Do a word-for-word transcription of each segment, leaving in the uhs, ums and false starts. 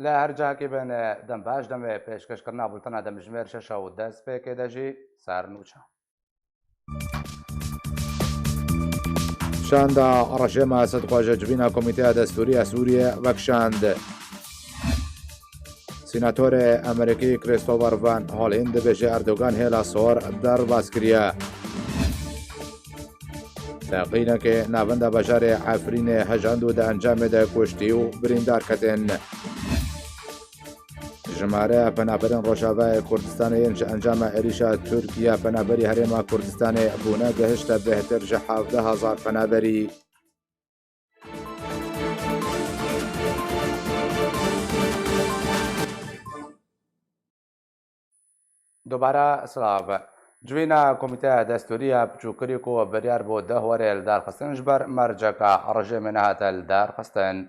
Li her cihekî bin, dem baş, demê pêşkêşkirina bultena demjimêr şeş û dest pêkê de jî sernûçe. Şanda rejîma Esed xwe ji civîna Komîteya Destûrî ya Sûriyê vekişand. Sînatorê Amerîkî Christopher Van Hollen dibêje Erdogan hêla sor derbas kiriye. Teqînekê navenda bajarê Efrînê hejand û di encamê de kuştî û birîndar ketin. Jimare penaberên Rojavayê Kurdistanê yên ji encama êrîşa Tirkiye penaberî Herêma Kurdistanê bûne gihişte bêhtir ji hevdeh hezar penaberî. Dubare silav. Civîna Komîteya Destûrî ya Piçûkirî ku biryar bû deh werê li dar xistin, ji ber merceka rejîmê nehate li dar xistin.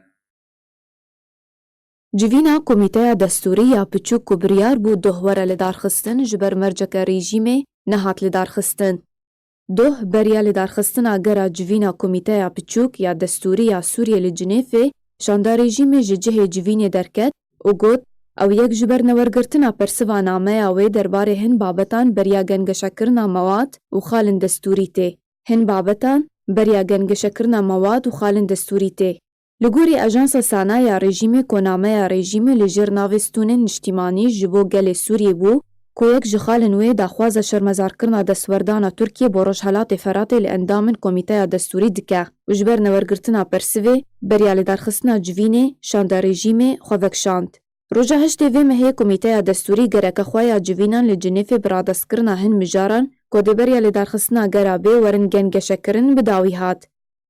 Civîna Komîteya Destûrî ya Piçûk ku biryar bû doh were li dar xistin, ji ber merceke rejîmê nehat li dar xistin. Doh beriya li darxistina gera civîna Komîteya Piçûk ya Destûrî ya Sûriyê li Cinêfê şanda rejîmê ji cihê civînê derket û got, ew yek ji ber newergirtina persiva nameya wê derbarê hin babetan beriya gengeşekirina mewad û xalên destûrî tê. Hin babetan beriya gengeşekirina mewad û xalên destûrî tê. Li gorî Ajansa Sana ya rejîmê, ku nameya rejîmê li jêr navê Stûnên Niştîmanî ji bo gelê Sûriyê bû, ku yek ji xalên wê daxwaza şermezarkirina destwerdana Tirkiyê bo Rojhelatê Feratê li endamên Komîteya Destûrî dike û ji ber newergirtina persivê, beriya lidarxistina civînê, şanda rejîmê, xwe vekişand. Roja heştê vê mehê Komîteya Destûrî gereke xwe ya civînan li Cinêfê bi radestkirina hin mijaran ku dê beriya lidarxistina gera bê werin gengeşekirin bi dawî hat.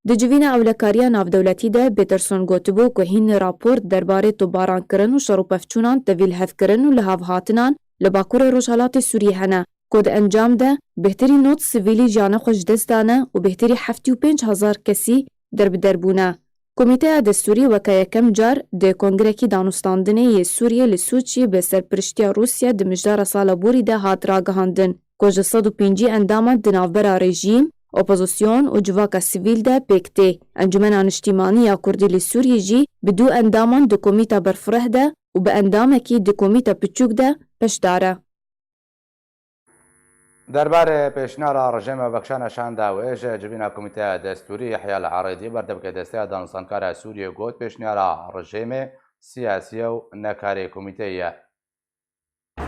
Di civîna ewlekariya navdewletî de Peterson gotibû ku hîn raport derbarê topbarankirin û şer û pevçûnan tevî lihevkirin û lihavhatinan li Bakurê Rojhelatê Sûriyê hene, ku di encam de bêhtirî nod sivîlî jiyana xwe ji dest dane û bêhtirî heftê û pênc hezar kesî derbider bûne. Komîteya Destûrî weke yekem car di kongrekî danûstandinê yê Sûriyê li Sûçî bi serpiriştiya Rûsya di mijdara sala borî de hat ragihandin, ku ji sed û pêncî endaman di navbera rejîm, opozîsyon û civaka sivîl de pêk tê. Encûmena Niştîmanî ya Kurdî li Sûriyê jî bi du endaman di Komîta Berfireh de û bi endamekî di Komîta Piçûk de beşdar e. Derbarê pêşniyara rejîma vekişana şanda wê ji civîna Komîteya Destûrî, Yehya El Arêdî, berdevkê Desteya Danûstankara Sûriyê got, pêşniyara rejîmê siyasî ye û ne karê komîteyê ye.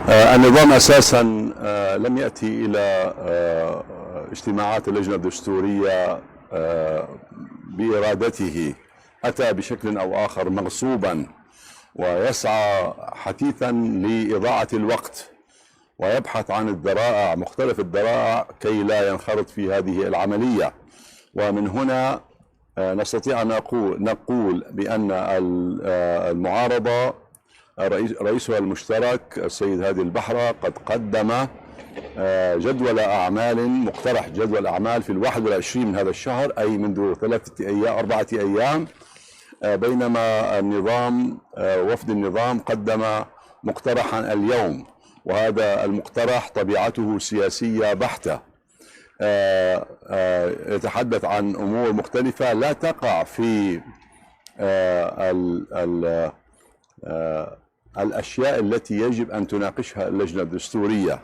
آه، النظام أساسا، آه، لم يأتي إلى، آه، اجتماعات اللجنة الدستورية، آه، بإرادته. أتى بشكل أو آخر مغصوبا، ويسعى حثيثا لإضاعة الوقت، ويبحث عن الذرائع، مختلف الذرائع، كي لا ينخرط في هذه العملية. ومن هنا، آه، نستطيع أن نقو-، نقول بأن ال-، آه، المعارضة، آه، رئيس-، رئيسها المشترك السيد هادي البحرة قد قدم، آه، جدول أعمال، مقترح جدول أعمال في الواحد والعشرين من هذا الشهر، أي منذ ثلاثة أيام، أربعة أيام، آه، بينما النظام، آه، وفد النظام قدم مقترحا اليوم، وهذا المقترح طبيعته سياسية بحتة. آه، آه، يتحدث عن أمور مختلفة لا تقع في، آه، ال-، ال-، آه، الأشياء التي يجب أن تناقشها اللجنة الدستورية،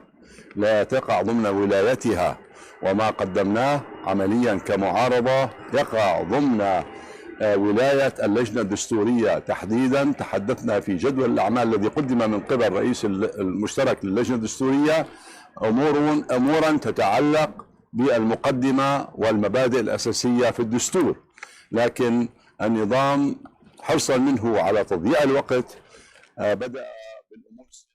لا تقع ضمن ولايتها، وما قدمناه عمليا كمعارضة يقع ضمن، آه، ولاية اللجنة الدستورية تحديدا. تحدثنا في جدول الأعمال الذي قدم من قبل رئيس ال-، المشترك للجنة الدستورية، أمور، أمورا تتعلق بالمقدمة والمبادئ الأساسية في الدستور. لكن النظام حرصا منه على تضييع الوقت، آه، بدأ بالأمور السياسية.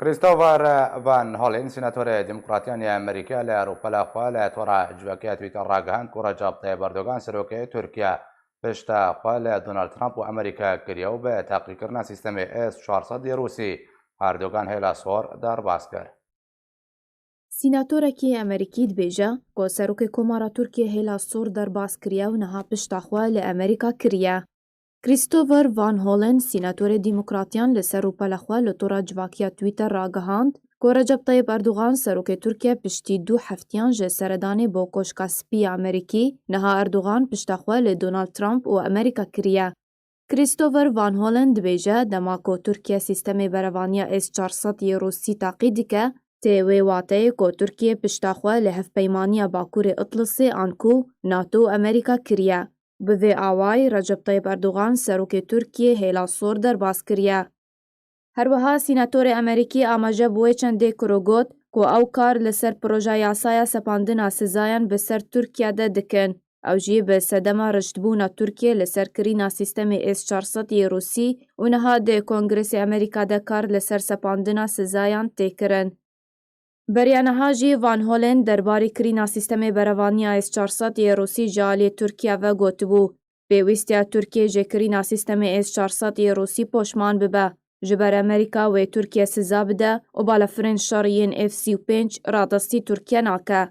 Christopher Van Hollen, sînatorê Demokratiyan ya Amerîka, li rûpela xwe li tora civakî ya Twitter ragihand ku Recep Tayyip Erdogan, serokê Tirkiye, pişta xwe li Donald Trump û Amerîka kiriye û bi teqîkirina sîstemê S çar sed yê Rûsî, Erdogan hêla sor derbas kir. Sînatorekî Amerîkî dibêje ku Serokê Komara Tirkiyê hêla sor derbas kiriye û niha pişta xwe li Amerîka kiriye. Christopher Van Hollen, sînatorê Demokratiyan, li ser rûpela xwe li tora civakiya Twitter ragihand ku Recep Tayyip Erdogan, serokê Tirkiye, piştî du heftiyan ji seredanê bo Koşka Spî ya Amerîkî, niha Erdogan pişta xwe li Donald Trump û Amerîka kiriye. Christopher Van Hollen dibêje, dema ku Tirkiye sîstemê berevaniya S çar sed yê Rûsî taqî dike, tê wê wateyê ku Tirkiye pişta xwe li Hevpeymaniya Bakurê Itlisê an ku NATO û Amerîka kiriye. Bi vê awayî Recep Tayyip Erdogan serokê Tirkiyê hêla sor derbas kiriye. Her wiha sînatorê Amerîkî amaje bi wê çendê kiro got ku ew kar li ser proja yasaya sepandina sizayan bi ser Tirkiye de dikin. Ew jî bi sedema riştbûna Tirkiye li ser kirîna sîstemê S çar sed yê Rûsî û niha di Kongresê Amerîka de kar li ser sepandina sizayan tê kirin. Beriya niha jî Van Hollen derbarê kirîna sîstemê berevaniya S çar sed yê Rûsî ji aliyê Tirkiye ve gotibû, pêwîstiya Tirkiye ji kirîna sîstemê S çar sed yê Rûsî poşman bibe, ji ber Amerîka wê Tirkiye siza bide û balafirên şer yên F sî û pênc radestî Tirkiye nake.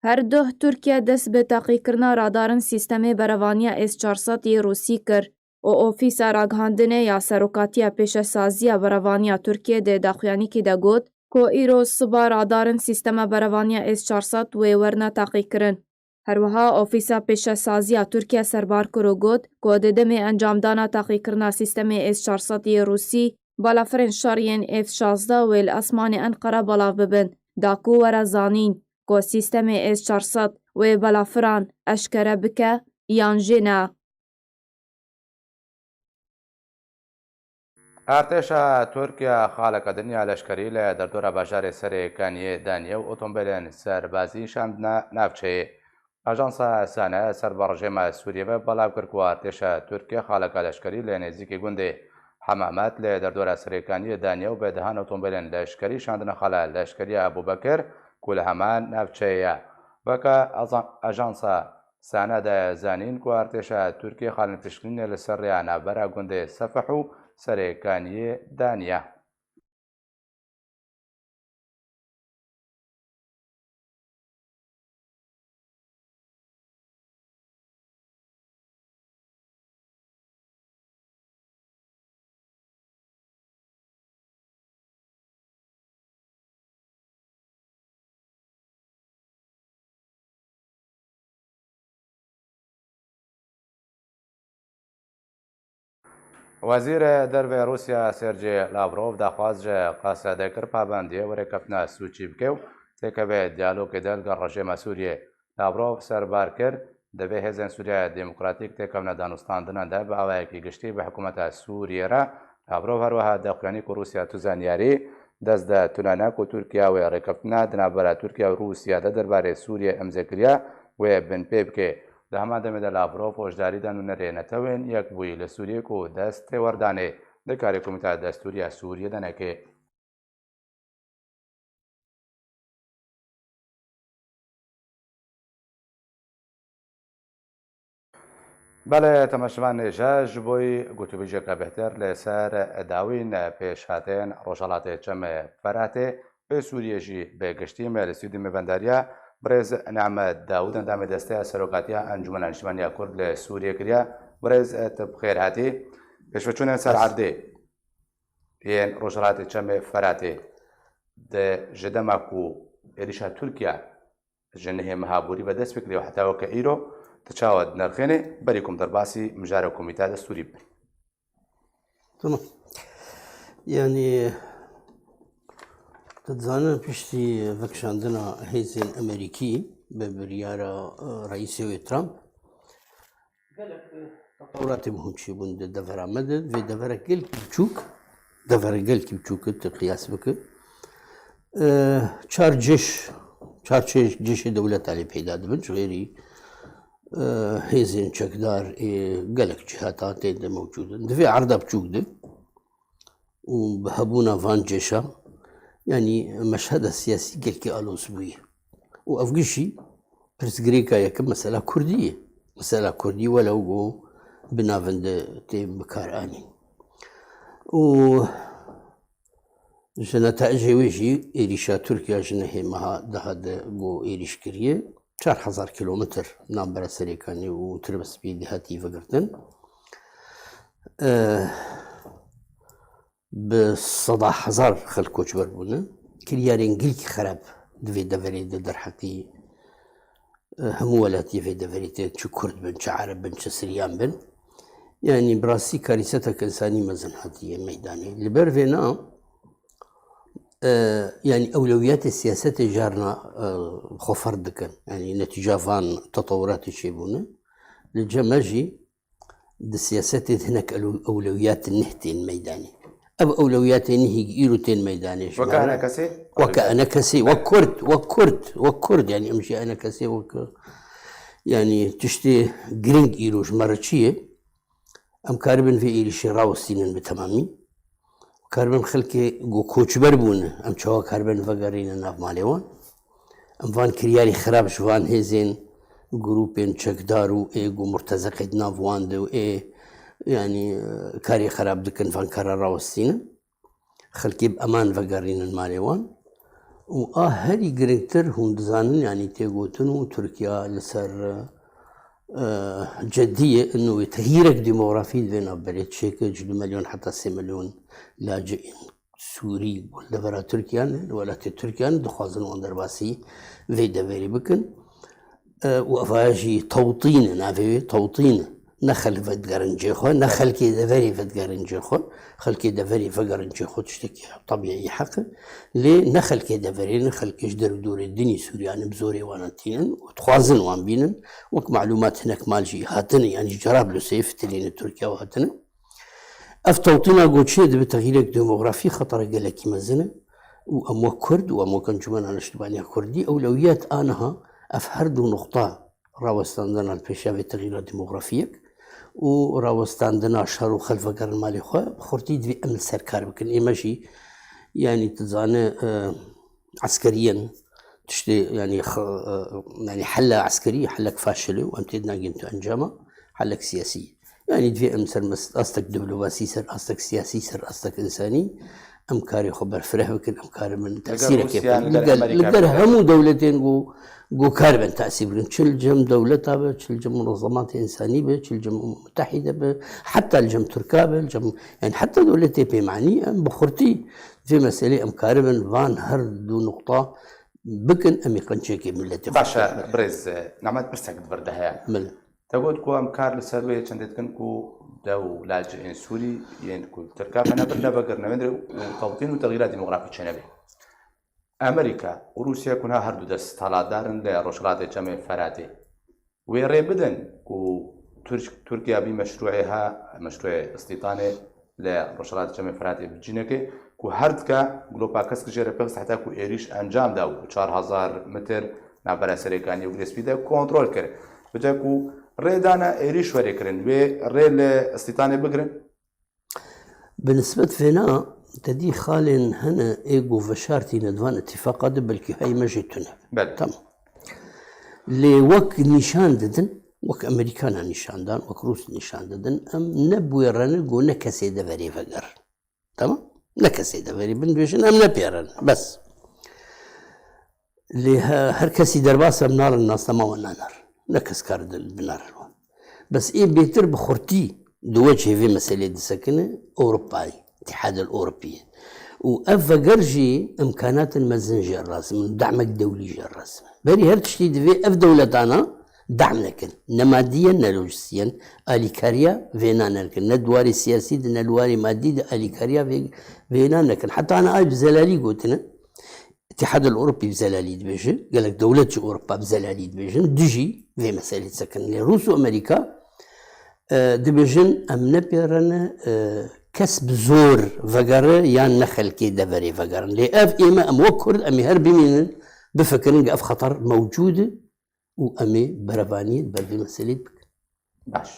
Her duh Tirkiye dest bi taqîkirina radarên sîstemê berevaniya S çar sed yê Rûsî kir û Ofîsa Ragihandinê ya Serokatiya Pêşesaziya Berevaniya Tirkiye di daxuyanîkî de got ku îro siba radarên sîstema berevaniya S çar sed wê werine taqîkirin. Her wiha Ofîsa Pêşesaziya Tirkiye serbar kir û got ku di demê encamdana taqîkirina sîstemê S çar sed yê Rûsî, balafirên şer yên F şazdeh wê li esmanê Enqere belav bibin, da ku were zanîn ku sîstemê S çar sed wê belafiran eşkere bike yan jî ne. Artêşa Tirkiye xaleke din ya leşkerî li derdora bajarê Serê Kaniyê daniye û otomobîlên serbazî şandine navçeyê. Ajansa SANA ser bi rejîma Sûriyê ve belav kir ku artêşa Tirkiye xaleke leşkerî li nêzîkî gundê Hemamet li derdora Serê Kaniyê daniye û bi dehan otomobîlên leşkerî şandine xala leşkerî ya Ebûbekir ku li heman navçeyê ye. Weke azan-, ajansa SANA daye zanîn ku artêşa Tirkiyê xalên piştgirînê li ser rêya navbera gundê Sefih û Serê Kaniyê daniye. Wezîrê Dervê Rûsya Sergey Lavrov daxwaz ji Qaseda kir pabendiyê wêrêkeftina Sûçî bike û têkeve diyalogê de li gel rejîma Sûriyê. Lavrov serbar kir, divê hêzên Sûriya Demokratîk têkevine danûstandinan de bi awayekî giştî bi hikûmeta Sûriyê re. Lavrov her wiha daxuyanî ku Rûsya tu zanyarî dest de tune ne ku Tirkiye wê rêkeftina di navbera Tirkiye û Rûsya de derbarê Sûriyê imze kiriye wê binpê bike. Di heman demê de Lavrov hoşdarî da nûnerê netewên Yekbûyî li Sûriyê ku dest têwerdanê di karê Komîteya Destûrî ya Sûriyê de neke. Belê, temaşevanê hêja, ji bo gotûbêjeke bêhtir li ser dawîn pêşhatên Rojhelatê Çemê Feratê ê Sûriyê jî bi giştî me li stûdyo mêvendariya birêz Nehmet Dawûd, endamê Desteya Serokatiya Encûmena Niştimanî ya Kurd li Sûriyê kiriye. Birêz, tu bi xêr hatî. Pêşveçûnên ser erdê yên Rojhelatê Çemê Feratê di ji dema ku êrîşa Tirkiye ji nehê meha borî ve dest pê kiriye û heta weke îro tu çawa dinirxînî, berî ku em derbasî mijara Komîteya Destûrî bibin? Tamam. Yani, tu dizanin piştî vekişandina hêzên Amerîkî bi biryara, e, reîsê wê Trump, gelek, e, tetewuratê muhim çêbûn di devera me de. Vê deverek gelkî biçûk, deverek gelkî biçûk e, tu qiyas bike. E, çar cêş, çar cêş, cêşê dewleta lê peyda dibin. Ji xêrî, e, hêzên çekdar ê gelek cihata tê de mewcûd in. Di vê erda biçûk de û bi hebûna van cêşa, yanî meşheda siyasî gelkî aloz bûye. Û ev gişî pirsgirêka yekem mesela Kurdî ye. Mesela Kurdî welew ku bi navende tê bikaranîn. Û ji netecê wê jî êrîşa Tirkiye ji nehê meha daha de ku êrîş kiriye, çar hezar kilometr navbera Serêkanê û Tirbespiyê de hatî vegirtin. Eh, bi seda hezar xelk koçber bûne. Kiryarên gelkî xerab di vê deverê de derheqî, e, hemû welatiyê vê deverê tê, çi Kurd bin, çi Ereb bin, çi Siryan bin. Yanî bi rastî karîsetek însanî mezin hatiye meydanê. Li ber vêna, e, yanî ewlewiyatê siyasetê carna, e, xwe ferz dikin. Yanî netîca van tetewuratê çêbûne. Li cem me jî di siyasetê de hinek elo-, ewlewiyat neh tên meydanê. Ev ewlewiyatê nehî îro tên meydanê ji Weke me re. Enekesê? Weke Enekesê, wek Kurd, wek Kurd, wek Kurd, yanî em jî Enekesê wek, yanî tiştê giring îro ji me re çi ye? Em karibin vê êrîşê rawestînin bi temamî. Karibin xelkê ku koçber bûne, em çawa karibin vegerînin nav malê wan? Em van kiryarî xirab ji van hêzên, grûpên çekdar û ê ku murtezeqê di nav wan de û ê, yanî, karê xirab dikin, van kara rawestînin. Xelkê bi eman vegerînin malê wan. Û a herî giringtir hûn dizanin, yanî tê gotin û Tirkiya li ser, e, cediyê ino wê texyîrek demografî di vê navberê çêke, ji du milyon heta sê milyon laciyên Sûrî li devera Tirkiye ne, li welatê Tirkiye ne, dixwazin wan derbasî vê deverê bikin. E, û evaya jî tewtîn e, navê wê tewtîn e. Ne xelk vedigerin cê xwe, ne xelkê deverê vedigerin cê xwe. Xelkê deverê vegerin cê xwe tiştekî tebîî heq e. Lê ne xelkê deverê, ne xelkê ji der û dorê dinî Sûriyanê bi zorê wan tînin û dixwazin wan bînin. Wek malûmat hinek mal jî hatine, yanî ji Cerablusê fitilîne Tirkiye û hatine. Ev tewtîna ku çê dibe texyîrek demografî xetara gelekî mezin e û em wek Kurd û em wek Encûmena Niştibaniya Kurdî ewlewiyet a niha ev her du nuqta rawestandina li pêşiya vê texyîra demografiyek û rawestandina şer û xelk vegerin malê xwe bi xurtî divê em li ser kar bikin. Ê me jî yanî tu dizane, e, eskeriyen tiştê, yanî, x-, e, yanî hela eskerî helek faşil e û em tê dinagin tu encama helek siyasî. Yanî divê em ser mes-, astek diplomasi, ser astek siyasî, ser astek însanî em karê xwe berfireh bikin, em karibin tesîreke Rûsya, bikin. Li li gel, gel li Amerîka gel bikin. Hemû dewletên ku, ku karibin tesîr bikin. Çi li cem dewleta be, çi li cem munezematê însanî be, çi li cem Umem Mutehîde be, heta li cem Tirka be, li cem, yanî heta dewletê pêmanî em bi xurtî vê meselê em karibin van her du nuqta bikin, em ê qençekê miletê xwe Baş e, pêk bikin. Birêz, e, Nehmet, pirsek di vir de heye. Belê. Te got ku em kar li ser wê çendê dikin ku dew û laciyên Sûrî yên ku Tirka penebir nevegerine wê derê û tewtîn û texyîra demografî çênebe. Amerîka û Rûsya ku niha her du desthilatdar in li Rojhilatê Çemê Feratê. Wê rê bidin ku Tirk-, Tirkiya bî meşrûê ha, meşrûê îstîtanê li Rojhilatê Çemê Feratê bi cînekê ku her dika glopa Kesk jê re pixist heta ku êrîş encam da û çar hezar mitir navbera Serêkaniyê û Girê Spî de kontrol kir. Bica ku rê dana êrîş were kirin, wê rê li îstîtanê bigirin? Bi nisbet vêna, te dî xalên hene ê ku veşartîne di van îtîfaqa de belkî hey me jî tune. Belê. Tamam. Lê wek nîşan didin, wek Amerîkana nîşan dan, wek Rûs nîşan didin, em ne bi wê re ne ku ne kesê deverê vegerin. Tamam? Ne kesê deverê bin dibêjin, em ne pê re ne. Bes. Lê he-, her kesî derbas em narin, nasnama wan nanerin. Ne kes kar di-, binarin wan. Bes ê bêtir bi xurtî di wecihê vê meselê disekine Ewropayê, Îtîhadel Ewropî ye. Û ev veger jî îmkanatin mezin jê re lazim in, demek dewlî jê re lazim in. Berî her tiştî divê ev dewletana dehm nekin. Ne madî ye, ne lojistî ye. Alîkariya vêna nekin. Ne di warê siyasî de, ne li warê madî de alîkariya vê-, vêna nekin. Heta ana ay bi zelalî gotine. Îtîhadul Ewropî bi zelalî dibêje, gelek dewlet ji Ewropa bi zelalî dibêjin, dijî vê meselê disekin. Lê Rûs û Amerîka, e, dibêjin, em ne pê re ne, e, kes bi zor vegere yan ne xelkê deverê vegerin. Lê ev ê me, em wek Kurd, em ê her bimînin, bifikirin ku ev xeter mewcûd e û em ê berevaniyê di ber vê meselê bikin. Baş.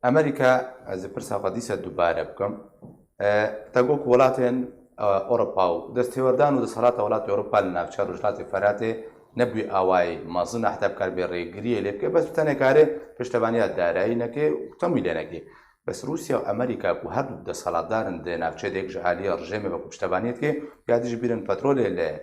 Amerîka, ez ê pirsa xwe dîsa dubare bikim. E, te got ku welatên, e, Ewropa û destêwerdan û desthilatê welatê Ewropa li navçeya Rojhilatê Feratê nebûye awayî mezin e heta bikare rêgiriyê lê bike, bes bi tenê kare piştevaniya darayî neke û temwîlê neke. Bes Rûsya û Amerîka ku her du desthilatdar in di navçeyê de, yek ji aliyê rejîmê ve ku piştevaniyê dike, ya dî ji bîrin petrolê li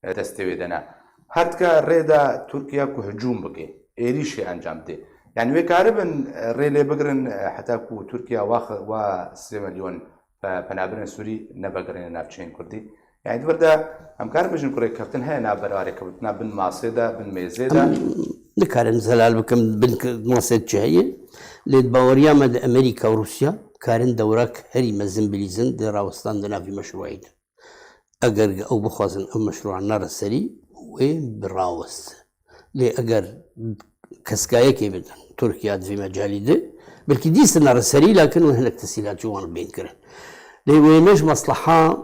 destê wê de ne. Her dika rê de Tirkiye ku hicûm bike, êrîşê encam bide. Yanî wê karibin, e, rê lê bigirin, e, heta ku Tirkiye wa xe-, wa sê milyon pe-, penaberên Sûrî nevegerîne navçeyên Kurdî. Yanî di vir de em karin bêjin ku rêkeftin heye navbera rêkeftina bin masê de, bin mêzê de. Em nikarin zelal bikin bin k-, masê çi heye. Lê di baweriya me de Amerîka û Rûsya karin dewrek herî mezin bilîzin di rawestandina vî meşrûeyî de. Eger ew bixwazin ev meşrûa nere serî, wê birawest. Lê eger keska yekê bidin Tirkiya di vî mecalî de, belkî dîsa nere serî, lakin wê hinek tesîlat ji wan bên kirin. Lê wê ne ji mesleha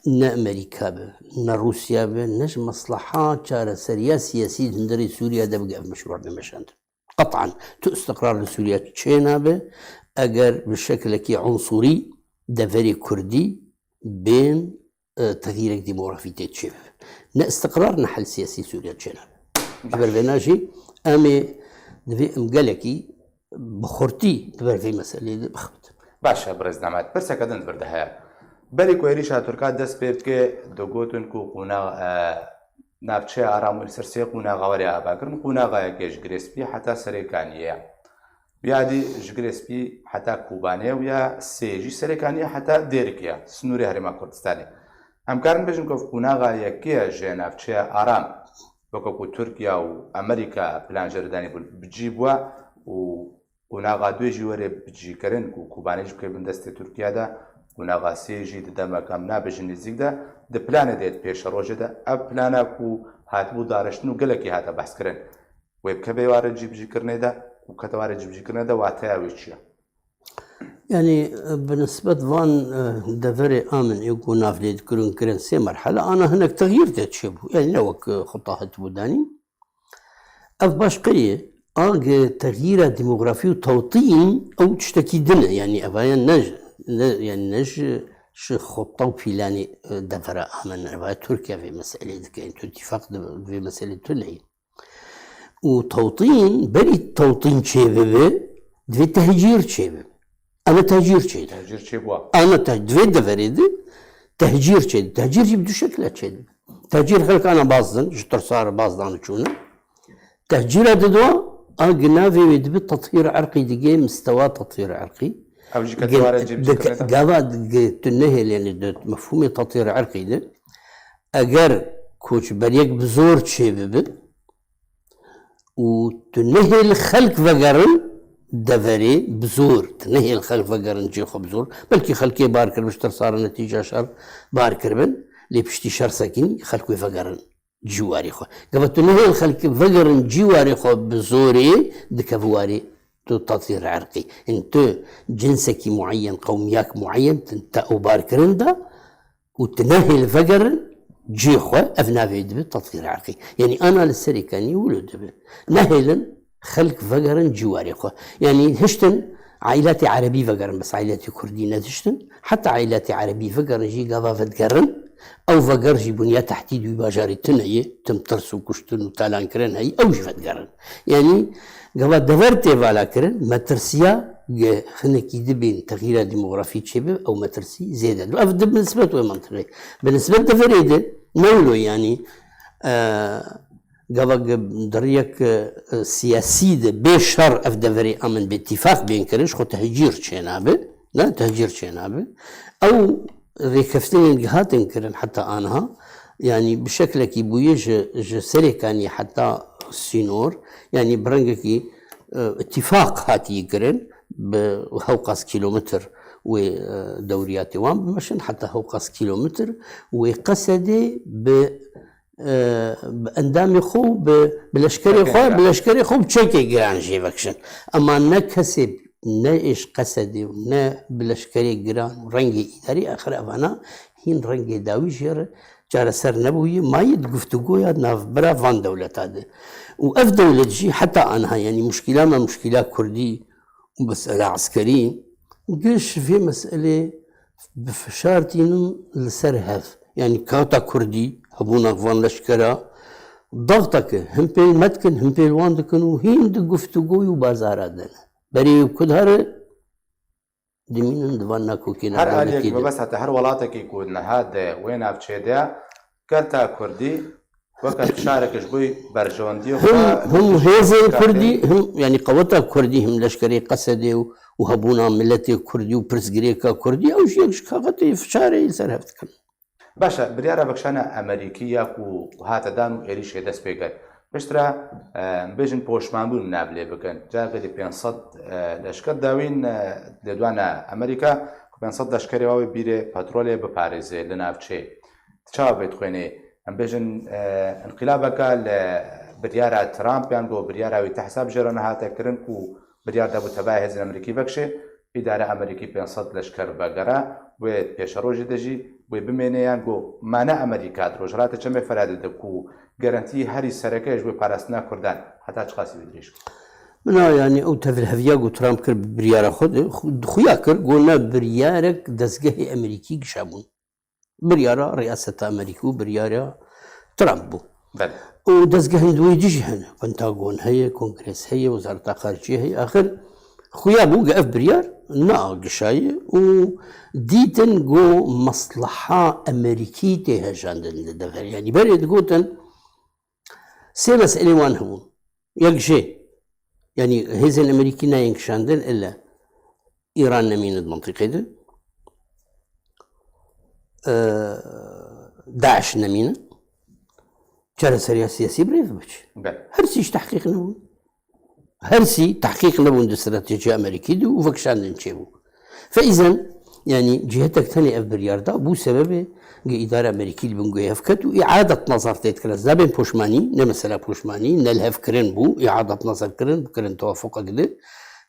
ne Amerîka be, ne Rûsya be, ne ji mesleha çareseriya siyasî di hundirê Sûriya de bige ev meşrû bê meşandin. Qet'an tu istiqrar li Sûriya çênabe, eger bi şeklekî unsurî deverê Kurdî bên, e, texyîrek demografî tê çêbibe. Ne istiqrar ne hel siyasî Sûriya çênabe. Ji ber vêna jî em ê divê em gelekî bi xurtî di ber vê meseleyê de bixebitin. Baş e, birêz Nemet, pirseke din di vir de heye. Berî ku êrîşa Tirka dest pê bike, digotin ku qûna, e, navçeya Aram û li ser sê qûnaxa were avakirin, qûnaxa yekê ji Girê Spî heta Serê Kaniyê ye. Ya dî ji Girê Spî heta Kobanê û ya sê jî Serê Kaniyê heta Dêrikê ye, sinûrê Herêma Kurdistanê. Em karin bêjin ku ev qûnaxa yekê ye ji navçeya Aram, weke ku Tirkiye û Amerîka plan jê re danîbû, bi cî bû û Qonaxa duyê jî were bicîkirin ku Kobanê jî bike bin destê Tirkiye de, qonaxa sê jî di demeke em nabêjin nêzîk de, di planê de, di pêşerojê de, ev plana ku hatibû dariştin û gelekî hate behskirin, wê bikeve ware cîbicîkirinê de û kete ware cîbicîkirinê de, wateya wê çi ye? Yanî, bi nisbet van, e, deverê amin ê ku nav lê dikirin kirin sê merhele, ana hinek texyîr tê çêbû. Yanî ne wek, e, xuta hatibû danîn. Ev baş qirî ye. A gi texyîra demografî û tewtîn ew tiştekî din e. Yanî evaya ne ji, ne, yanî ne ji, ji xutta û pîlanê, e, devera amin. Evaya Tirkiye vê meseleyê dike. Yanî tu îtîfaq di vê meselê tu neyî. Û tewtîn, berî tewtîn çêbibe, divê tehcîr çêbibe. Eme tehcîr çêdibe. Tehcîr çêbûwa. Eme te-, di vê deverê de tehcîr çêdibe. Tehcîr jî bi du şekle çêdibe. Tehcîr xelk ana bazdin, ji tirsa re bazdan çûne. Tehcîra didwa, a gi navê wê dibe tethîr irqî, digê mistewa tethîr irqî. Ev jî Gel-, keteware cîbicî dike-, kirine de. Gava di-, gi-, tu nehêl, yanî di mefhûmê tethîr irqî de. Eger koçberiyek bi zor çêbibe, û tu nehêl xelk vegerin deverê bi zor, tu nehêl xelk vegerin cihê xwe bi zor. Belkî xelkê bar kiribin, ji tirsa re netîca şer bar kiribin, lê piştî şer sekinî xelk wê vegerin cîwarê xwe. Gava tu nehêl xelk vegerin cîwarê xwe bi zorê, dikeve warê tu tethîr irqî. Yanî tu cinsekî mueyen, qewmiyak mueyen, tu te ew bar kirin de, û tu nehêl vegerin cihê xwe, ev navê dibe tethîr irqî. Yanî ana li Serê Kaniyê wilo dibe. Nehêlin xelk vegerin cîwarê xwe. Yanî hiştin aîlatê erebî vegerin, bes aîlatê kurdî nediştin. Heta aîlatê erebî vegerin jî gava vedigerin, ew veger jî bunya tehdîd wî bajarê tune ye, tim tirs û kuştin û talankirin heye, ew jî vedigerin. Yanî gava dever tê vala kirin, metirsiya ge hinekî dibên texyîra demografî çêbe, ew metirsî zêde dibe. Ev di bi nisbet wê mantiqê. Bi nisbet deverê de ne wilo, yanî, e, gava ge di riyek, e, siyasî de bê şer ev deverê amin, bê îtîfaq bên kirin, ji xwe tehcîr çênabe, ne, tehcîr çênabe. Ew rêkeftinên gihatin kirin heta aniha, yanî bi şeklekî bûye ji, ji Serê Kaniyê heta sînor, yanî bi rengekî, e, îtîfaq hatiye kirin, bi hewqas kîlometr wê, e, dewriyatê wan bimeşin, heta hewqas kîlometr wê Qesedê bi, e, bi endamê xwe û bi, bi leşkerê xwe, bi leşkerê xwe bi çekê giran jê vekişin. Ema ne kesê ne êş Qesedê û ne bi leşkerê giran û rengê îdarî, axir evana hîn rengê dawî jê re çareser nebûyî, mayî di guftûgoya navbera van dewleta de. Û ev dewlet jî heta aniha, yanî muşkîla me, muşkîla kurdî û mesela eskerî, giş vê meselê bi fişar tînin li ser hev. Yanî kata kurdî, hebûna van leşkera, daxteke him pêl me dikin, him pêl wan dikin û hîn di guftûgoy û bazara de ne. Berê ku dihare, dimînin di van nakokê. Her aliyek mebest heta her welatekî ku niha di wê navçeyê de, kata kurdî weke fişareke ji bo berjewendiyê xwe, him hêzên kurdî, him, yanî qeweta kurdî, him leşkerê Qesedê û, û hebûna miletê kurdî û pirsgirêka kurdî, ew jî yek ji kaxetê fişarê li ser hev dikin. Baş e, biryara vekişana Amerîkî ya ku hate dan û êrîşê dest pê kir, Piştre, e, em bêjin poşmanbûn nav lê bikin. Careke dî pênc sed, e, leşker dawîn, e, lêdwana Amerîka ku pênc sed leşkerê wa wê bîrê petrolê biparêze li navçeyê. Çawa vê dixwêne? Em bêjin, e, înqilabeke li biryara Trump yan ku biryara wî tehsab jê re nehate kirin ku biryar dabû tevaya hêzên Amerîkî vekişê, îdara Amerîkî pênc sed leşker vegere, wê pêşerojê de jî wê bimêne yan ku mane Amerîka di Rojhilata Çemê Feradê de ku garantiyê herî sereke ji bo parastina Kurdan heta çiqasî wê dirêj bû? Mina, yanî ew tevlheviya ku Trump kir bi biryara xwe de, xu-, xuya kir ku ne biryarek dezgehê Amerîkî gişa bûn. Biryara riyaseta Amerîkî û biryara Trump bû. Belê. Û dezgehên di wê dî jî hene. Pentagon heye, Kongres heye, Wezareta Xariciyê heye. Axir xuya bû ku ev biryar nagişaye û dîtin ku mesleha Amerîkî tê hejandin li dever. Yanî berê digotin sê meselê wan hebûn. Yek jê, yanî hêzên Amerîkî nayên kişandin, ille Îran nemîne di mintîqê de. E, DAIŞ nemîne. Çareseriya siyasî bi rê ve biçe. Be. Her sî ji tehqîq nebûn. Her sî tehqîq nebûn di stratejiya Amerîkî de û vekişandin çêbû. Feîzen, yanî cîhetek tenê ev biryar da, bû sebebê ku îdara Amerîkî li bin guhê hev ket û îadet nazar tê dikir. Ez nabêm poşmanî, ne mesela poşmanî, ne li hev kirin bû, îadet nazar kirin, bikirin tewafuqek de,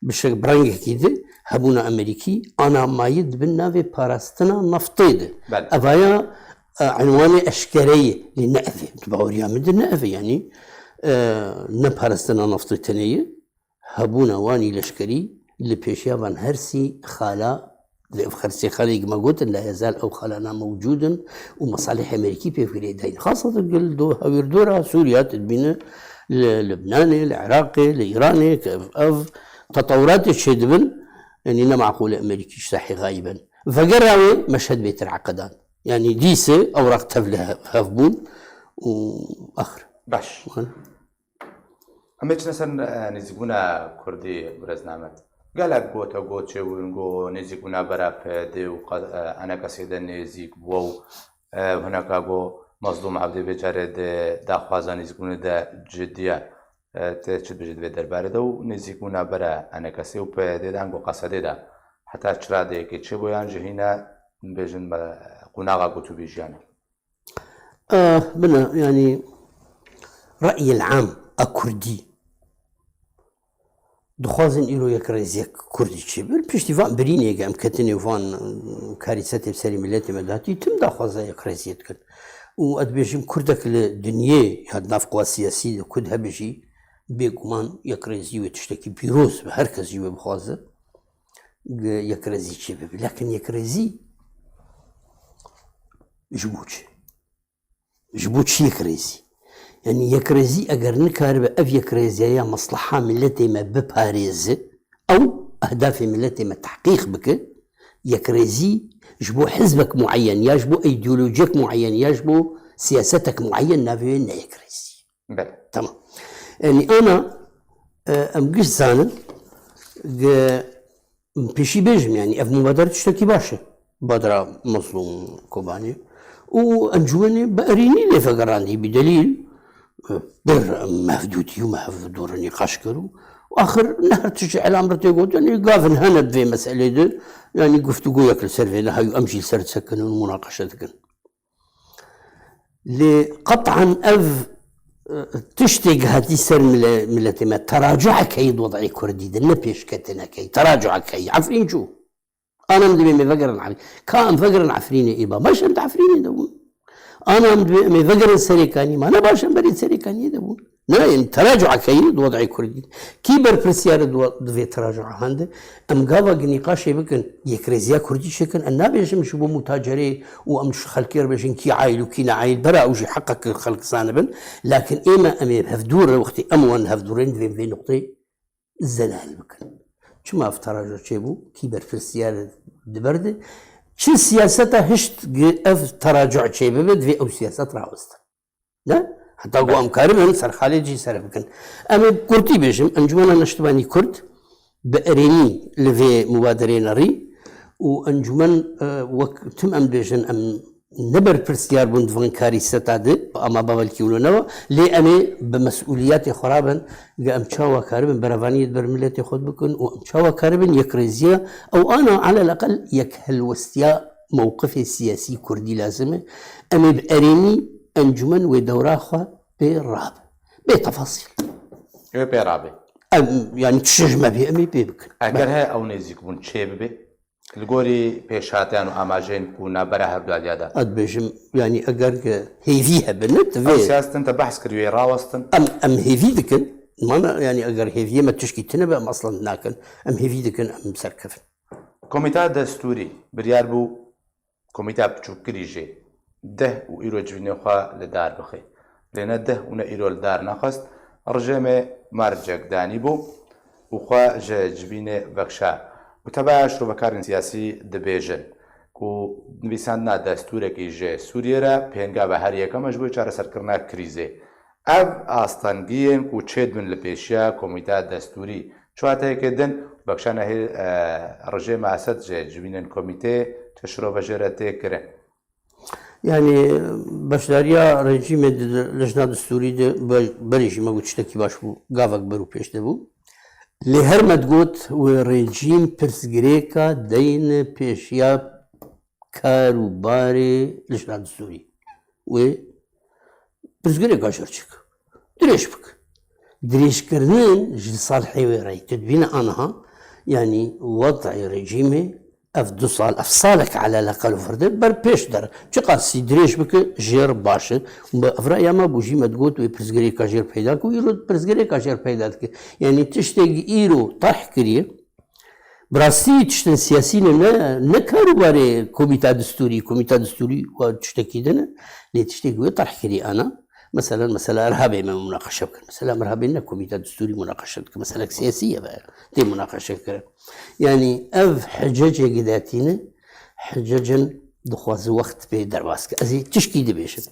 bi şek-, bi rengekî de, hebûna Amerîkî ana mayî dibin navê parastina naftê de. Belê. Evaya, e, enwanê eşkere ye, lê ne ev e. Di baweriya min de ne ev e, yanî, e, ne parastina naftê tenê ye. Hebûna wanî leşkerî li pêşiya van her sî xala, li ev her sê xalê ku me gotin, la yezal ew xalana mewcûd in û mesalihê Amerîkî pê girêdayîn. Xaseten ku li do hewîrdora Sûriya tu dibîne li Libnanê, li Iraqê, li Îranê, ku ev, ev tetewuratê çêdibin, yanî ne meqûl e Amerîkî ji sahê xayî bin. Vegera wê meşhed bê tereqedan. Yanî dîse ewraq tev li hev, hev bûn û axir. Baş. Em ê çine ser, e, nêzîkbûna Kurdî, birêz Namet. Gelek gote got çêbûn, got nêzîkbûna bera P Y D û qe-, e, enekesê de nêzîk bû û, e, hineka got Mazlûm Ebdî vê carê di daxwaza nêzîkbûnê de cidî ye. E, tê çi dibêjî di vê derbarê de û nêzîkbûna bera enekesê û P Y D de, ango Qesedê de heta çi radeyekê çêbû yan jî hîne, bêjin me, qonaxa ku tu bêjiyane? Eh, bine, yanî reyil am a Kurdî dixwazin îro yekrêziyek Kurdî çêbir. Piştî van birînê ge em ketinê van, eh, karîsetê bi serî miletê me de hatî, tim daxwaza yekrêziyê dikin. Û ez dibêjim Kurdek li dinyê ya di nav quwa siyasî de Kurd hebe jî bêguman yekrêzî wê tiştekî pîroz be, her kes jî wê bixwaze. Ge-, yekrêzî çêbibe. Lakin yekrêzî ji bo çi? Ji bo çi yekrêzî? Yanî yekrêzî eger nikaribe ev yekrêziya ya mesleha miletê me biparêze, ew ehdafê miletê me tehqîq bike, yekrêzî ji bo hizbek mueyen ya ji bo îdeolojiyek mueyen ya ji bo siyasetek mueyen navê wê ne yekrêzî. Belê. Tamam. Yanî ana, e, em giş zanin, ge-, Pêşî bêjim, yanî ev mubadere tiştekî baş e. Badira Mazlûm Kobanî û encûmenê bi erênî lê vegerandî, bi delîl, e, pir mevdûtî û mevdûr nîqaş kir û axir ne her tişt ji elam re tê gotin, ê gavin hene di vê meselê de, yanî guftûgoyek li ser vê nehay û em jî li ser disekin û munaqeşe dikin. Lê qetan ev, e, tiştê gihatî ser mile-, miletê me, teracuekeyî di wed'ê Kurdî de, ne pêşketinekeyî, teracuekeyî. Efrîn çû. Ana em dibê me vegerin Efrîn. Ka em vegerin Efrînê ê ba. Baş em di Efrînê de bûn. Ana em dibê em ê vegerin Serêkanî ma. Ne baş em berê Serêkaniyê de bûn. Ne, yanî teracuekeyî di wed'ê Kurdî. Kî berpirsiyar e di we-, di vê teracuehan de? Em gava gi nîqaşê bikin, yekrêziya Kurdî çêkin. Em nabêjim ji bo mutacerê û em ji xelkê re bêjin kî aîl û kî ne aîl. Bera ew jî heqek xelk zanibin. Lakin ê me em ê hevdû re wextê em wan hevdûrên divê vê nuqteyê zelal bikin. Çima ev teraco çêbû? Kî berpirsiyar di ber de? Çi siyaseta hişt gi ev teraco çêbibe, divê ew siyaset rawestin. Ne? Heta ku em karibin ser xalê cî ser bikin. Em ê kurtî bêjim, Encûmena Neştimanî Kurd bi erênî li vê mubaderê nerî û encûmen, e, wek tim em dibêjin, em ne berpirsiyar bûn di van karî seta di, ama bavelkî wilo newa, lê em ê bi mesûliyetê xwe rabin, ge em çawa karibin berevaniyê di ber miletê xwe bikin û em çawa karibin yekrêziya ew ana, alel eqel yek helwestiya mewqifê siyasî kurdî lazim e. Em ê bi erênî encûmen wê dewra xwe pê rabe. Bê tefasîl. Wê pê rabe. Em, yani tişt ji me bê, em ê pê bikin. Eger he ew nêzîkbûn çê bibe, li gorî pêşhatiyan û amajeyên ku navbera herdu aliya de. Ez dibêjim, yani eger ke hêvî hebe, ne, divê. Ew siyasetin te behs kir, wê rawestin. Em, em hêvî dikin. Mana, yani eger hêviyê me tişkî tune be, em aslan nakin. Em hêvî dikin, em serkevin. Komîta destûrî biryar bû, komîta biçûkkirî jî deh û îro civînê xwe li dar bixe. Lê ne deh û ne îro li dar nexist. Rejêmê mercek danî bû û xwe ji civînê vekişa. Û tebeya şirovekarên siyasî dibêjin ku nivîsandina destûrekî ji Sûriyê re pêngava her yekem e ji bo çareserkirina krîzê. Ev astengiyên ku çêdibin li pêşiya komîteya destûrî, çi wateyeke din, bexşanehê, e, rejêma Esed ji civînên komîteyê çi şirove jê re tê kirin? Yani beşdariya rejîmê di lijna destûrî de be-, berê jî me got tiştekî baş bû, gavek ber û pêş de bû. Lê her me digot wê rejîm pirsgirêka deyne pêşiya kar û barê lijna destûrî. Wê pirsgirêka jê re çêke. Dirêj bike. Dirêjkirinin ji salhê wê re ye. Tu dibîne aniha, yanî wed'ê rejîmê ev du sal, ev salek eleleqel û firde ber pêş der. Çiqasî dirêj bike jê re baş e. Bi ev raya me bû jî me digot wê pirsgirêka jê re peyda ku îro pirsgirêka jê re peyda dike. Yanî tiştê îro terh kiriye, Bi rastî tiştên siyasî ne, ne, ne karûbarê komîta destûrî, komîta destûrî wa tiştekî din e, lê tiştekî wê terh kirî ana. Meselen, mesela Irhabê me munaqeşe bikin. Mesela Irhabê ne komîta destûrî munaqeşe dike. Meselek siyasî ye ve tê munaqeşe kirin. Yani ev hicecê gidatî ne, hicecin dixwaze wext pê derbas ke. Ez ê tişkî dibêjim.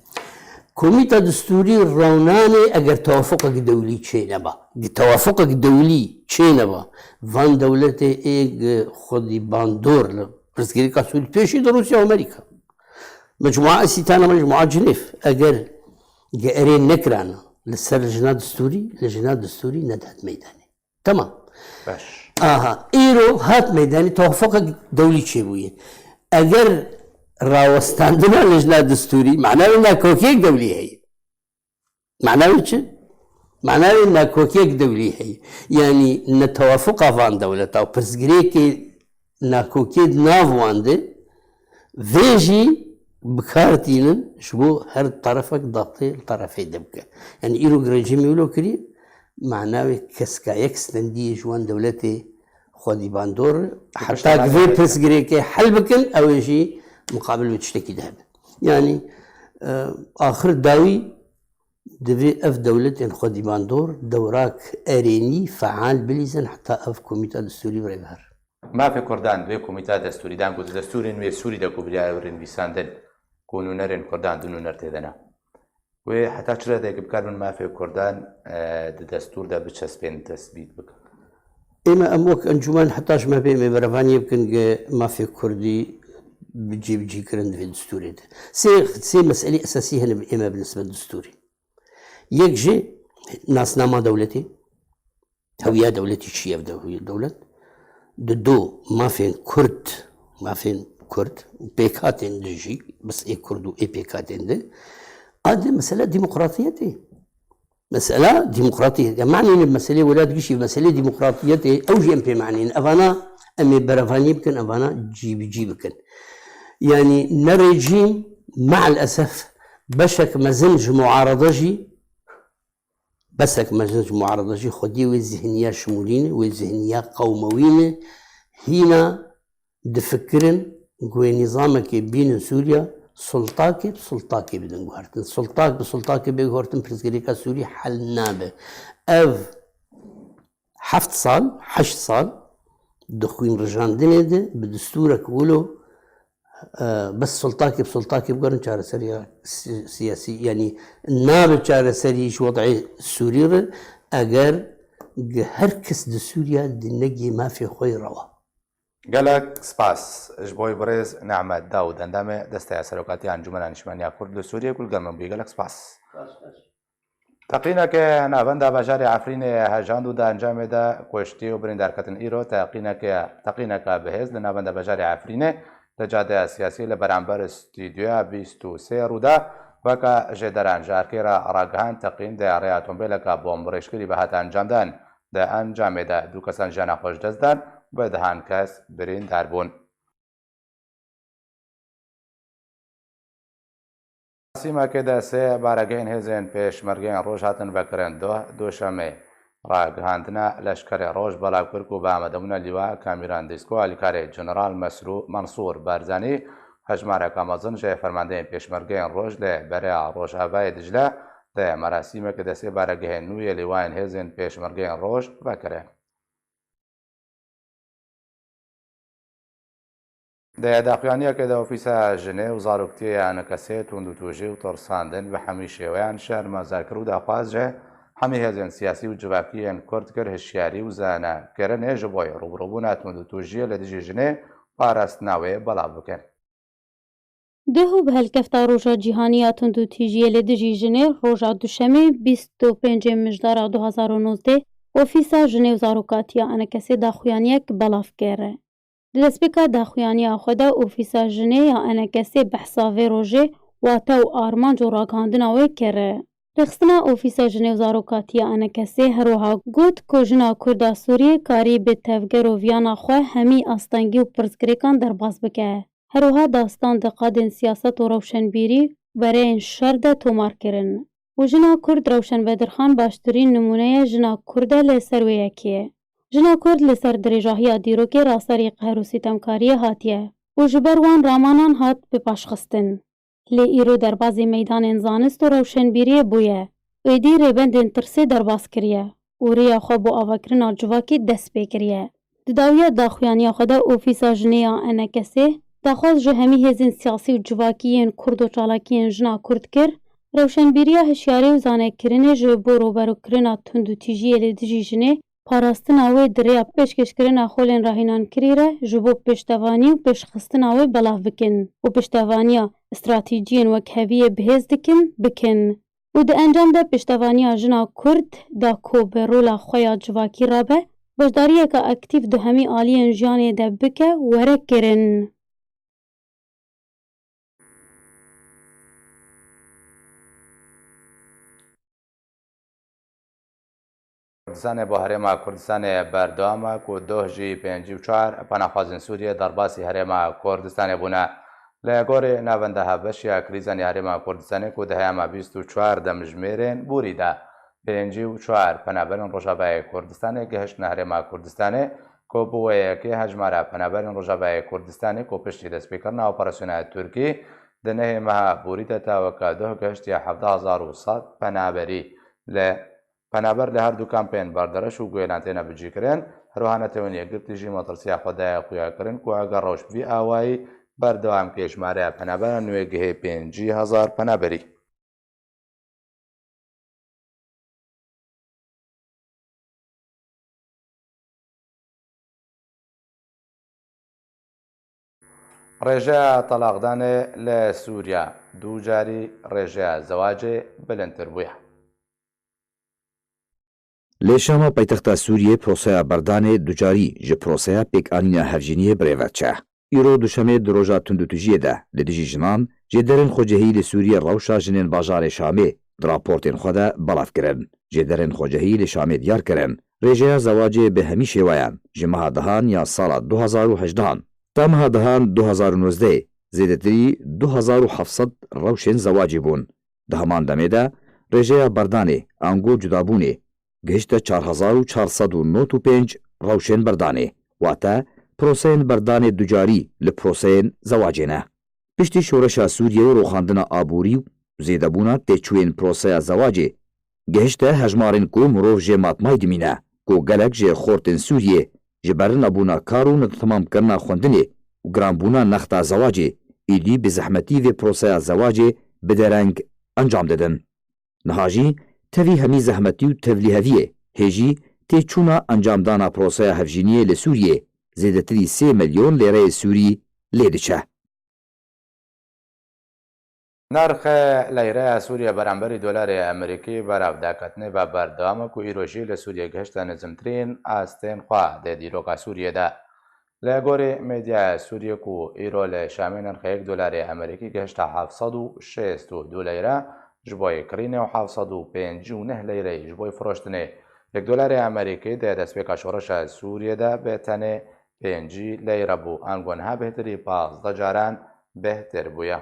Komîta destûrî rewnanê eger tewafuqek dewlî çê neba. Gi tewafuqek dewlî çê neba, van dewletê ê gi xwedî bandor li pirsgirêka Sûrî pêşî de Rûsya û Amerîka. Mecmua Esîtana, Mecmua Cinêv, eger gi erê nekirana li ser lijna destûrî, lijna destûrî nedihat meydanê. Tamam. Baş. Aha, îro hat meydanê, tewafuqek dewlî çêbûye. Eger rawestandina lijna destûrî, mana wê nakokiyek dewlî heye. Mana wê çi? Mana wê nakokiyek dewlî heye. Yanî netewafuqa van dewleta û pirsgirêkê nakokiyê di nav wan de, vê jî bi kar tînin ji bo her terefek datê li terefê de bike. Yanî îro rejîmê wilo kirî, mana wê keska yek stendiyê ji wan dewletê xwedî bandor, heta pişta vê pirsgirêkê hel bikin, ew ê jî muqabil wê tiştekî de hebe. Yanî, e, axir dawî divê ev dewletên xwedî bandor dewrak erênî, feal bilîzin heta ev komîta destûrî birê biher. Mafê Kurdan di vê komîta destûrî dan ku di destûrên wê Sûrî de ku biryarê were nivîsandin, ku nûnerên Kurdan du nûner tê de ne. Wê heta çi redeyek bi kar bin mafê Kurdan, e, di destûr de biçespên, tesbît bikin? Ême em wek encûmen heta ji me bê, em ê berevaniyê bikin ge mafê Kurdî bi cîbicî kirin di vê destûrê de. Sê, sê meselê esasî hene ême bi nisbet destûrê. Yek jî nasnama dewletê, hewiya dewletî çi ye, ev de-, dewlet. Di do mafên Kurd, mafên Kurd û pêkhatên din jî, bes ê Kurd û ê pêkhatên din. A di mesela demokratiyetê. Mesela demokratiyet, ya manîne meselê welat gişî, meselê demokratiyetê, ew jî em pê manîne. Evana em ê berevanî bikin, evana cîbicî bikin. Yanî ne rejîm, maalesef beşek mezin ji muarada jî Besek meclis muarada jî xwedî wê zihniya şimûlî ne, wê zihniya qewmewî ne, hîna difikirin ku wê nîzamekê bînin Sûriya, sultakê bi sultakê bidin guhertin. Sultak bi sultakê bê guhertin, pirsgirêka Sûrî hel nabe. Ev heft sal, heşt sal di xwînrijandinê de bi destûrek wilo, e, bes sultakê bi sultakê bigerin çareseriya si-, siyasî, yanî nabe çareserî ji wed'ê Sûrî re eger gi her kes di Sûriya di negê mafê xwe yê rewa. Gelek spas ji bo birêz Nehmet Dawûd, endamê Desteya Serokatiya Encûmena Niştimaniya Kurd li Sûriyê ku li gel min bûye. Gelek spas. Teqîneke navenda bajarê Efrînê hejand û di encamê de kuştî û birîndar ketin. Îro teqîneke, teqîneke bihêz li navenda bajarê Efrînê li cadeya siyasî li beramber stûdyoya bîst û sê rû da. Weke jêderan ji erkê re ragihand, teqîn di rêya otomobîleke bomb rêşkirî ve hat encamdan. Di encamê de du kesan jiyana xwe ji dest dan, bi dehan kes birîndar bûn. Merasîmekê de sê baregehên hêzên pêşmergeyên roj hatin vekirin. Doh, duşemê, ragihandina leşkerê roj belav kir ku bi amadebûna lîwa Kamîran Dîsko, alîkarê General Mesrû Mansûr Barzanî, hejmareka mezin ji fermandeyên pêşmergeyên roj li bereya Rojavayê Dicle, di merasîmekê de sê baregehên nû yê lîwayên hêzên pêşmergeyên roj vekirin. Di daxuyaniyekê de Ofîsa Jinê û Zaroktiyê ya ENKSê tundûtûjî û tirsandin bi hemî şêweyan şermezar kir û daxwaz ji hemî hêzên siyasî û civakî yên Kurd kir hişyarî û zanekirinê ji bo rûbirûbûna tundûtûjiyê li dijî jinê parastina wê belav bikin. Duh û bi helkefta Roja Cîhanî ya Tundûtîjiyê li dijî jinê, roja Duşemê, bîst û pêncê Mijdara du hazar û nozdeh, Ofîsa Jinê û Zarokatiya ENKSê daxuyaniyek belav kir. Di destpêka daxuyaniya xwe de Ofîsa Jinê ya ENKSê behsa vê rojê, wate û armanc û ragihandina wê kir. Rêxistina Ofîsa Jinê û Zarokatiya ENKSê her wiha got ku jina Kurd a Sûriyê karî bi tevger û viyana xwe hemî astengî û pirsgirêkan derbas bike. Her wiha dastan di qadên siyaset û rewşenbîrî û bereyên şer de tomar kirin. Û jina Kurd Rewşen Bedirxan baştirîn nimûne ye jina Kurd e li ser wê yekê. Jina Kurd li ser dirêjahiya dîrokê raserî qehr û sîtemkariyê hatiye û ji ber wan ramanan hat bipaşxistin. Lê îro derbazî meydanên zanist û rewşenbîriyê bûye û êdî rêbendên tirsê derbas kiriye û rêya xwe bo avakirina civakî dest pê kiriye. Di dawiya daxuyaniya xwe de Ofîsa Jinê ya ENKSê daxwaz ji hemî hêzên siyasî û civakî yên Kurd û çalakiyên jina Kurd kir, rewşenbîriya hişyarî û zanekirinê ji bo rûberûkirina tundûtîjiyê li dijî jinê, parastina wê di rêya pêşkêşkirina xolên rahînankirî re ji bo pêştevanî û pêşxistina wê belav bikin û pêştevaniya stratejiyên wekheviyê bihêz dikin, bikin. Û di encam de pêştevaniya jina Kurd da ku bi rola xwe ya civakî rabe, beşdariyeke aktîf di hemî aliyên jiyanê de bike, were kirin. Kurdistanê bo Herêma Kurdistanê berdewam e ku doh jî pêncî û çar penaxwazên Sûriyê derbasî Herêma Kurdistanê bûne. Li gorî navenda hevbeş ya krîzan ya Herêma Kurdistanê ku di heyama bîst û çar demjimêrên borî de pêncî û çar penaberên Rojavayê Kurdistanê gihiştine Herêma Kurdistanê, ku bi wê yekê hejmara penaberên Rojavayê Kurdistanê ku piştî destpêkirina operasyona Tirkî di nehê meha borî de ta weke doh gihiştiye hevdeh hezar û sed penaberî. Li Penaber li her du kampên Berdereş û Guêlan têne bicîkirin. Her wiha Netewên Yekgirtî jî matirsiya xwe daye xuyakirin ku eger rewş bi vî awayî berdewam ke, êşmareya penaberan wê gihê pêncî hezar penaberî. Rêjeya telaqdanê li Sûriye du carî rêjeya zewacê bilindtir bûye. Li Şama paytexta Sûriyê proseya berdanê ducarî ji proseya pêkanîna hevjîniyê birêve diçe. Îro duşemê di roja tundûtûjiyê de li dijî jinan, jêderên xwecihî li Sûriyê rewşa jinên bajarê Şamê di raportên xwe de belav kirin. Jêderên xwecihî li Şamê diyar kirin, rêjeya zewacê bi hemî şêweyan ji meha dehan ya sala du hezar û hejdehan ta meha dehan du hezar û nozdehê zêdetirî du hezar û heft sed rewşên zewacê bûn. Di heman demê de rêjeya berdanê, ango cudabûnê, gihişte çar hezar û çar sed û nod û pênc rewşên berdanê, wate proseyên berdanê ducarî li proseyên zewacê ne. Piştî şoreşa Sûriyeyê û rûxandina aborî û zêdebûna têçûyên proseya zewacê, gihişte hejmarên ku mirov jê matmayî dimîne, ku gelek ji xortên Sûriyê ji ber nebûna kar û netemamkirina xwendinê û giranbûna nexta zewacê, êdî bi zehmetî vê proseya zewacê bi dereng encam didin. Niha jî tevî hemî zehmetî û tevlîheviyê hê jî têçûna encamdana proseya hevjîniyê li Sûriyê zêdetirî sê milyon lêreyê Sûrî lê diçe. Nirxê leyreya Sûriye beramberî dolarê Amerîkî berev daketinê ve berdewam e ku îro jî li Sûriye gihişte nizimtirîn astên xwe di dîroka Sûriye de. Li gorî medyaya Sûriye ku îro li Şamê nirxê yek dolarê Amerîkî gihişte heft sed û şêst û du leyre ji bo yê kirînê û heft sed û pêncî û neh leyre ji bo yê firoştinê. Yek dolarê Amerîkî di destpêka şoreşa Sûriye de bi tenê pêncî leyre bû, ango niha bêhtirî pazdeh caran bêhtir bûye.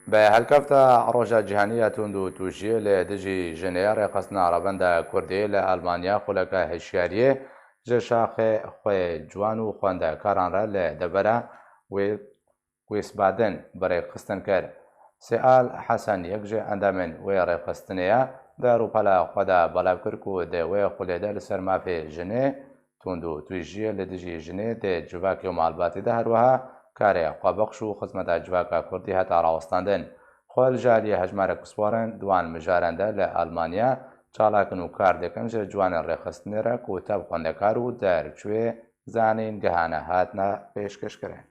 Bi helkefta Roja Cîhanî ya Tund û Tûjiyê li dijî jinê, rêxistina Erebenda Kurdî li Elmanya xuleke hişyariyê ji şaxê xwe ciwan û xwendekaran re li devera wê Wiesbaden bi rêxistin kir. Sêal Hesen, yek ji endamên wê rêxistinê ye, di rûpela xwe de belav kir ku di wê xulê de li ser mafê jinê, tund û tûjiyê li dijî jinê di civakê û malbatê de, her wiha karê xwebexş û xizmeta civaka kurdî hate rawestandin. Xwe li aliyê hejmarek pisporên di wan mijaran de li Almanya çalak in û kar dikin, ji ciwanên rêxistinê re ku tev xwendekar û derçûyê zanîngehan e, hatine pêşkêşkirin.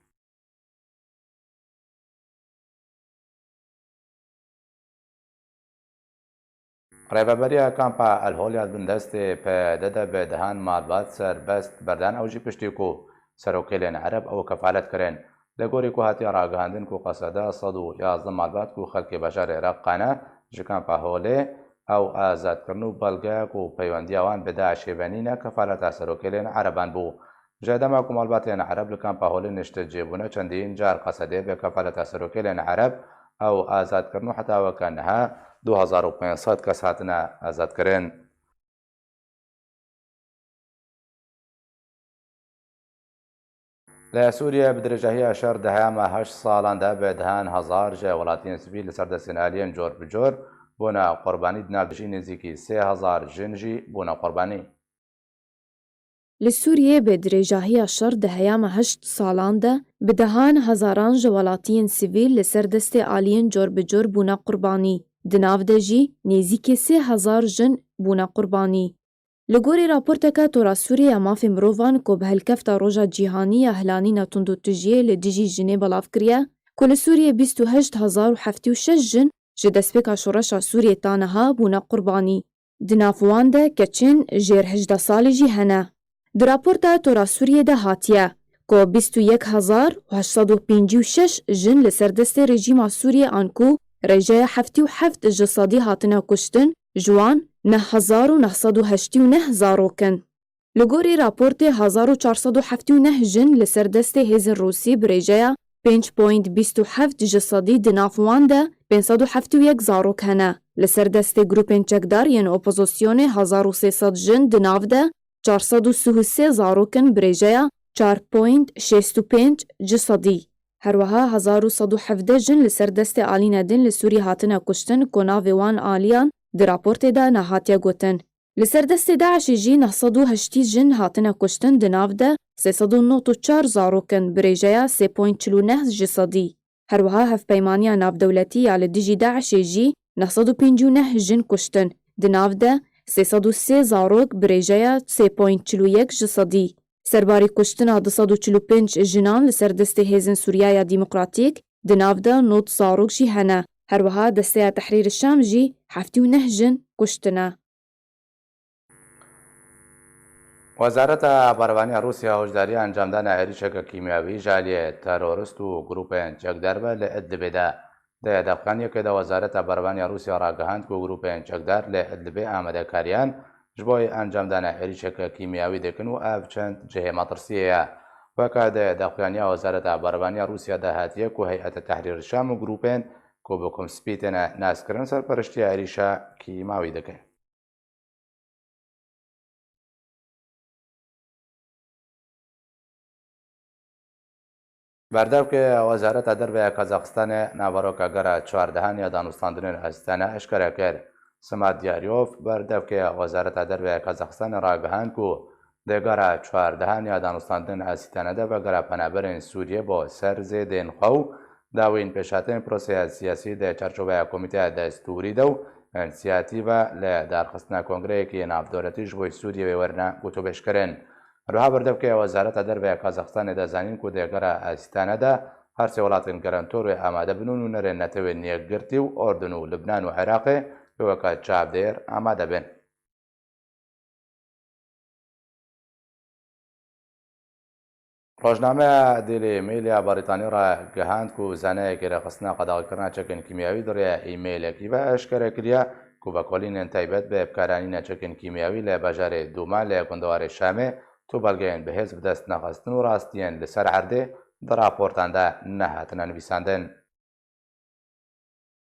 Rêveberiya kampa El Hol ya bindestê P Y D de bi dehan malbat serbest berdan, ew jî piştî ku serokêlên Ereb ew kefalet kirin. Li gorî ku hatiye ragihandin ku qeseda sed û yazdeh malbat ku xelkê bajarê Reqqa ne ji kampa Holê, ew azad kirin û belgeyek û peywendiya wan bi DAIŞê ve nîne, kefaleta serokêlên Ereban bû. Ji dema ku malbatên Ereb li kampa Holê niştecî bûne, çendîn car qesedê bi kefaleta serokêlên Ereb ew azad kirin û heta weke niha du hezar û pênc sed kes hatine azadkirin. Li Sûriye bi dirêjahiya şer di heyama heşt salan de bi dehan hezar ji welatiyên sivîl li ser destên aliyên cor bi cor bûne qurbanî, di nav de jî nêzîkî sê hezar jin jî bûne qurbanî. Li Sûriyê bi dirêjahiya şer di heyama heşt salan de bi dehan hezaran ji welatiyên sivîl li ser destê aliyên cor bi cor bûne qurbanî. Di nav de jî nêzîkî sê hezar jin bûne qurbanî. Li gorî raporteke Tora Sûriyê ya Mafê Mirovan ku bi helkefta Roja Cîhanî ya Hilanîna Tundûtijiyê li dijî jinê belav kiriye, ku li Sûriyê bîst û heşt hezar û heftê û şeş jin ji destpêka şoreşa Sûriyê ta niha bûne qurbanî. Di nav wan de keçên jêr hejdeh salî jî hene. Di raporta Tora Sûriyê de hatiye ku bîst û yek hezar û heşt sed û pêncî û şeş jin li ser destê rejîma Sûriyê an ku rêjeya heftê û heft ji sedî hatine kuştin, ji wan neh hezar û neh sed û heştê û neh zarok in. Li gorî raportê hezar û çar sed û heftê û neh jin li ser destê hêzên Rûsî bi rêjeya pênc point bîst û heft ji sedî, di nav wan de pênc sed û heftê û yek zarok hene. Li ser destê grûpên çekdar yên opozisyonê hezar û sê sed jin, di nav de çar sed û sî û sê zarok in bi rêjeya çar point şêst û pênc ji sedî. Her wiha hezar û sed û hevdeh jin li ser destê alîne din li Sûriyê hatine kuştin ku navê wan aliyan di raportê de nehatiye gotin. Li ser destê DAIŞê jî neh sed û heştî jin hatine kuştin, di nav de sê sed û nod û çar zarok in bi rêjeya sê point çil û neh ji sedî. Her wiha Hevpeymaniya Navdewletî ya li dijî DAIŞê jî neh sed û pêncî û neh jin kuştin, di nav de sê sed û sê zarok bi rêjeya sê point çil û yek ji sedî. Serbarî kuştina du sed û çil û pênc jinan li ser destê Hêzên Sûriya ya Demokratîk, di nav de nod zarok jî hene. Her wiha Desteya Tehrîr Şam jî heftê û neh jin kuştine. Wezareta Barevaniya Rûsya hoşdariya encamdana êrîşeke kîmyawî ji aliyê terorist û grûpên çekdar ve li Idlibê de. Di daxuyaniyekê de Wezareta Barevaniya Rûsya ragihand ku grûpên çekdar li Idlibê amadekariyan ji bo encamdana êrîşeke kîmyawî dikin û ev çend cihê metirsiyê ye. Weke di daxuyaniya Wezareta Barevaniya Rûsya de hatiye ku Heyeta Tehrîr Şam û grûpên ku bi Kom Spî têne naskirin serperiştiya êrîşa kîmawî dikin. Berdevkê Wezareta Derve ya Kazaxistanê naveroka gera çardehan ya danûstandinên Astana eşkere kir. Simat Diyariyov, berdevkê Wezareta Derve ya Kazaxistanê ragihand ku di gera çardehan ya danûstandinên Astana de vegera penaberên Sûriyê bo ser zêdên xwe û Dawîn pêşhatên proseya siyasî di çarçoveya Komîteya Destûrî de û însiyatîva li darxistina kongreyekî navdewletî ji bo Sûriyeyê werine gotûbêjkirin. Her wiha berdevkê Wezareta Derve ya Kazaxistanê da zanîn ku di gera Astane de her sê welatên garantor wê amade bin û nûnerên Netewên Yekgirtî û Urdun û Libnan û Iraqê wê weke çavdêr amade bin. Rojnameya Daily Mail ya Brîtanî ragihand ku zanayekî rêxistina qedexekirina çekên kîmyawî di rêya e-mailekî ve eşkere kiriye ku vekolînên taybet bi bikaranîna çekên kîmyawî li bajarê Dûma li gundewarê Şamê tu belgeyên bihêz bi dest nexistin û rastiyên li ser erdê di raportan de nehatine nivîsandin.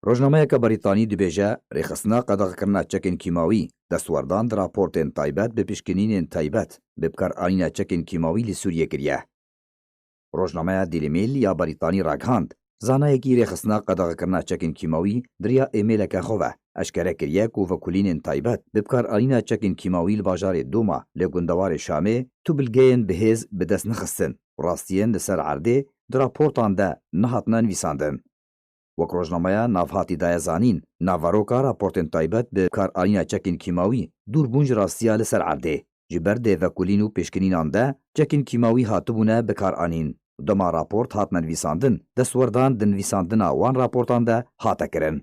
Rojnameyeke Brîtanî dibêje, rêxistina qedexekirina çekên kîmawî destwerdan di raportên taybet bi pişkinînên taybet bi bikaranîna çekên kîmawî li Sûriyê kiriye. Rojnameya Daily Mail ya Brîtanî ragihand, zanayekî rêxistina qedexekirina çekên kîmawî di riya e-maileke xwe ve eşkere kiriye ku vekolînên taybet bi bikaranîna çekên kîmawî li bajarê Dûma li gundewarê Şamê tu bilgeyên bihêz bi dest nexistin û rastiyên li ser erdê di raportan de nehatine nivîsandin. Wek rojnameya nav hatî daye zanîn, naveroka raportên taybet bi karanîna çekên kîmawî dûr bûn ji rastiya li ser erdê. Ji ber dê vekolîn û pêşkinînan de çekên kîmawî hatibûne bikaranîn. Dema raport hatine nivîsandin, destwerdan di nivîsandina wan raportan de hate kirin.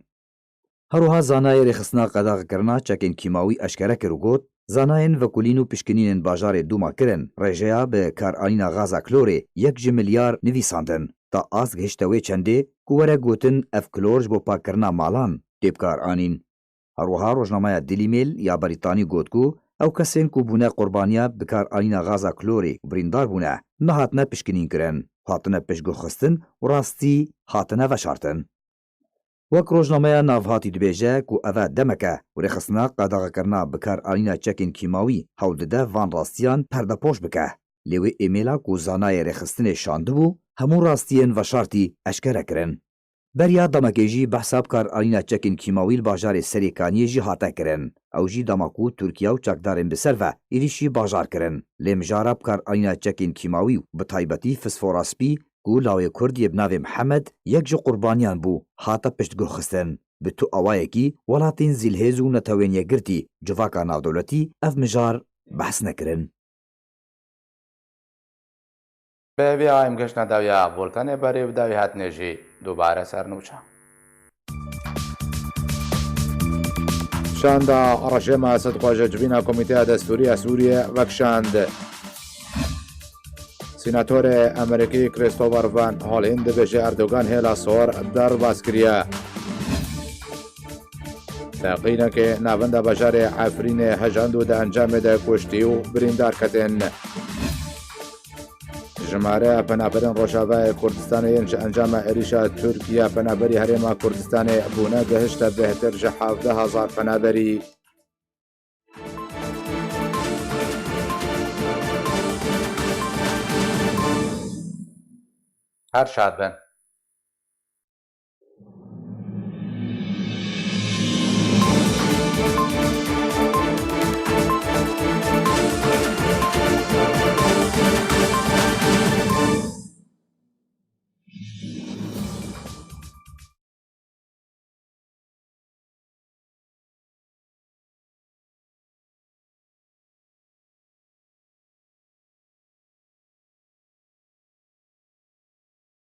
Her wiha zanayê rêxistina qedexekirina çekên kîmawî eşkere kir û got, zanayên vekolîn û pişkinînên bajarê Dûma kirin, rêjeya bi karanîna gaza klorê yek ji milyar nivîsandin. Ta ask gihişte wê çendê ku were gotin ev klor ji bo pakkirina malan tê bikaranîn. Her wiha rojnameya Daily Mail ya Brîtanî got ku ew kesên ku bûne qurbaniya bikaranîna gaza klorê û birîndar bûne, nehatine pişkinînkirin, hatine piştguhxistin û rastî hatine veşartin. Wek rojnameya nav hatî dibêje ku ev e demek e ku rêxistina qedexekirina bikaranîna çekên kîmawî hewl dide van rastiyan perdepoş bike. Lê wê êmêla ku zanayê rêxistinê şandibû, hemû rastiyên veşartî eşkere kirin. Beriya demekê jî behsa bikaranîna çekên kîmawî li bajarê Serê Kaniyê jî hate kirin. Ew jî dema ku Tirkiye û çekdarên bi ser ve êrîşî bajar kirin. Lê mijara bikaranîna çekên kîmawî û bi taybetî fisfora spî ku lawê Kurd yê bi navê Mihemed yek ji qurbaniyan bû, hate piştguhxistin. Bi tu awayekî welatên zîlhêz û Netewên Yekgirtî, civaka navdewletî ev mijar behs nekirin. Bi vê em gihiştine dawiya bultenê, berê bi dawî hatinê jî dubare ser nûçe. Şanda rejîma Esed xwe ji civîna Komîteya Destûrî ya Sûriyê vekişand. Sînatorê Amerîkî Christopher Van Hollen dibêje Erdogan hêla sor derbas kiriye. Teqîneke navenda bajarê Efrînê hejand û di encamê de kuştî û birîndar ketin. Jimare penaberên Rojavayê Kurdistanê yên ji encama êrîşa Tirkiye penaberî Herêma Kurdistanê bûne gihişte bêhtir ji hevdeh hezar penaberî. Her şad bin.